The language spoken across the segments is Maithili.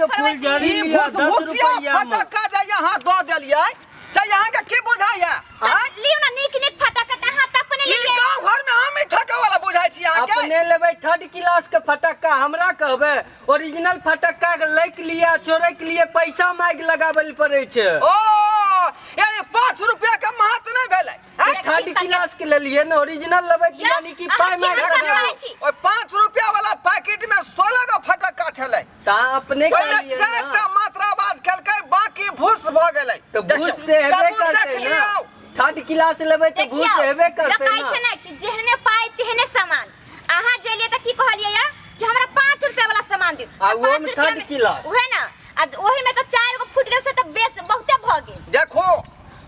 के फुलझड़ी ई लिअ 10 भुसभुसिया रुपैआ मे। फटक्का जे यहाँ दऽ देलियै से अहाँके की बुझाइया आँय? लियौ ना नीक नीक फटाका त अहाँ त अपने ई लेलियै। गाँव घर में हम ही ठके वाला बुझाइ छी अहाँके। अपने लेबै थर्ड क्लास के फटक्का, हमरा कहबै ओरिजिनल फटक्का के लै के लिए आ छोड़ै के लिए पैसा मांगि लगाबै लए पड़ै छै। ओ यानी 5 रुपया के महत्व नहि भेलै। आँय? थर्ड क्लास के लेलियै ने, ओरिजिनल लेबै तऽ यौ, यानी कि अहाँ पाइ मांगि केहन लगाबै। कहै छी? ओहि 5 रुपया वाला पैकेट में 16 गो फटक्का छलै। तऽ अहाँ अपने ओहिमे कहलियै चारि ने। टा मात्र आवाज केलकै, बाकी भूस भऽ गेलै। तऽ भूस तऽ हेबे सबूत करतै देख ने। लियौ। थर्ड क्लास लेबै तऽ भूस देखियौ, हेबे करतै लोक कहै ने। छै ने कि जेहने पाइ तेहने सामान। अहाँ जेलियै तऽ की कहलियै या कि हमरा 5 रुपया वाला सामान दियौ। आ आ ओहोमे 5 रुपया थर्ड में- क्लास। उहे ने, आ ओही में तऽ 4 गो फूटि गेल से तऽ बेस बहुते भऽ गेल। देखू,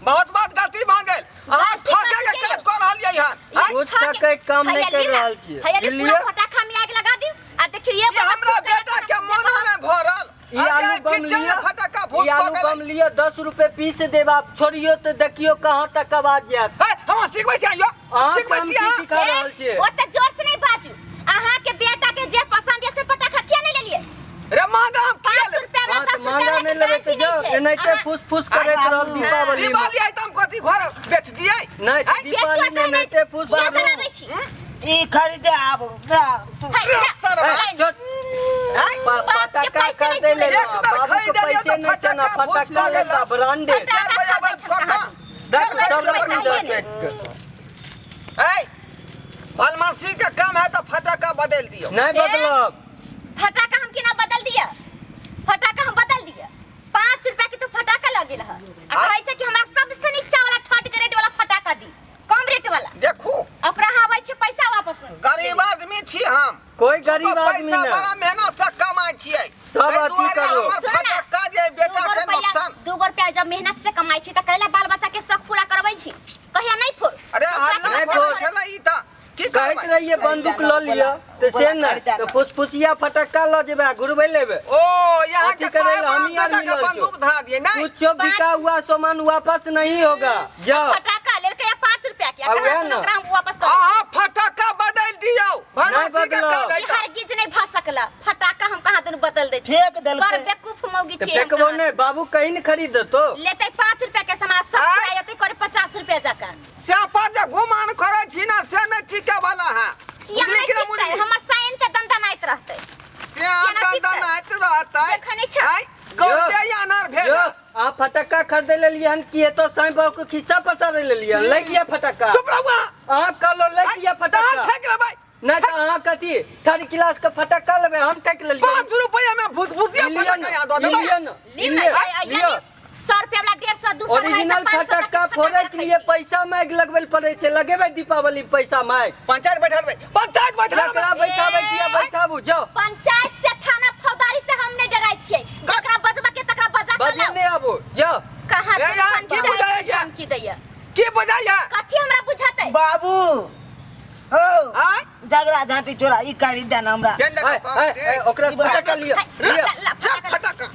बहुत बात गलती भऽ गेल। अहाँ गलती ठके के कथी काज कऽ रहलियै हन। आँय? कुछ ठकै के काम नहि करि रहल छियै। हैया ली, पूरा बुझलियै? फटाखा में आगि लगा दियौ आ देखियौ ये ई हमरा बेटा के मनो नहि भरल। ई आलू बम लिअ, फटाका भूस ई आलू भऽ बम गेलै। लिअ, 10 रुपए पीस देब, आप छोड़ियौ तऽ देखियौ कहाँ तक आवाज जायत। हे, हम सिखबै छी यौ, अहाँ सिखबै हम छी की अहाँ। सिखा रहल छियै? ओते जोर से नहीं बाजू। अहाँ के बेटा के जे पसंद है से पटाखा किया नहीं लेलिए? रे महंगा हम किया 5 लेब? रुपया वाला हाँ, तऽ 10 रुपया महंगा वाला नहि के लेबै तऽ गारंटी जाउ नहीं छै। एनाहिते अहाँ- फूस फूस करैत रहब बाबू। दीपावली मे। दिवाली है तऽ हम कथी घर बेच दियै? नहि तऽ आँय? दीपावली मे बेचो चाहे एनाहिते फूस किया करू। जराबै छी? ई खरीदे आब जा तू। है, रे जा। सरवा। ए, छोड़। आँय? बाप के फटक्का पैसे खरीदै नहि लेल एक बेर बाबू के खरीद लेलियै पैसे तऽ नहि छै ने, फटक्का भूस फटक्का भऽ गेल। लेता ब्रांडेड। 4 बजे बाद कऽ कऽ। दस चारि बजे दस बाद लकड़ी कऽ दऽ कऽ। ऐ, भलमानसी के काम है तऽ फटक्का बदलि दियौ। नहि बदलब। फटाका हम केना बदल दिया? फटाका हम बदल दिया? 5 रुपया के तो फटाका लग गेल है। आ कहै छै कि हमरा सबसे नीचा वाला थर्ड ग्रेड वाला फटाका दी, कम रेट वाला। देखू, ओकरा आबै छै पैसा वापस नहीं। गरीब आदमी छी हम। कोई गरीब आदमी पैसा नहि। बड़ा मेहनत से कमाइ छियै। सब एहि अथी दुआरे करू। हमर सुन ना, फटक्का जे बेटा दूगो के रुपैया नुकसान। 2 रुपया जब मेहनत से कमाइ छी तऽ कैला बाल बच्चा के शौक पूरा करबै छी? कहिया नहीं फोड़। अरे हल्ला नहि करै फोड़। छलै ई तऽ की कहैत करबै? रहियै बंदूक लऽ लिअ तऽ से नहि, तऽ फुसफुसिया फटक्का लऽ जेबै आ घुरबै लेबै। ओ यहाँ अथी के करै कहै लए हमही आर बेटा के मिलल छौ। बंदूक धरा दिए नहीं। कुछो बिका हुआ सामान वापस नहीं होगा। जाओ। फटाका लेलकै या 5 रुपया के, आ वएह कहाँ ने। ओकरा हम वापस कर। अहाँ फटक्का बदलि दियौ। भगवती के बदलब। काज है तऽ। हरगिज नहीं भऽ सकला। फटाका हम कहाँ दुनू बदल दै छी। फेंक देलकै। बड़ बेवकूफ मौगी तऽ छियै हम फेकबो कहाँ। नहि, बाबू कहीं ने खरीदतो। लेतै 5 रुपया के सामान सब आँय? पूरा एतै करे 50 रुपया जकाँ। से पर जे गुमान करै छी ना से नहि टिके वाला है। किया बुझली नहि कि ना टिकतै? बुझली? हमर साइन तऽ दनदनाइत रहतै। से केना टिकतै? दनदनाइत रहतै। देखै नहि छौ? आँय? गौरते अनार भेल। यौ, अहाँ फटक्का खरीदै लेलियै हन कि एतऽ साँइ बाबू के खिस्सा पसारै लेलियै हन? लै किया फटक्का? चुप रहू अहाँ। अहाँ कहलहुँ लै किया फटक्का? तहन फेंक लेबै। नहि तऽ अहाँ कथी थर्ड क्लास के फटक्का लेबै, हम ठकि लेलियै। 5 रुपया में भुसभुसिया लिअ फटक्का ने, यहाँ दऽ देबै। लिअ ने, ली ने, लिअ, लिअ। लिअ। 100 रुपया वाला 150, 200, 250, ओरिजिनल 500 तक फटक्का के फोड़े के रखै लिए छी। पैसा मांगि लगबै लए पड़ै छै। लगेबै दीपावली में पैसा मांगि। पंचायत बैठेबै, पंचायत बैठेबै। जकरा बैठाबै छियै बैठाबू, जाउ। पंचायत से थाना फौजदारी से हम नहीं डराइ छियै। जकरा बजबा के तकरा बजा के बजे लाउ। नहि आबू, जाउ। कहाँ ए यार, की पंचायत बुझाइया? के धमकी दैया? की बुझाइया? कथी हमरा बुझतै? बाबू हो, आँय? झगड़ा झांटी छोड़ा, ई खरीद दे ना हमरा। गेंदा के ऐ, बाप ऐ, रे। ऐ, ओकरा फटक्का लिअ, है, लिअ। ला, ला, जा फटाका। फटक्का।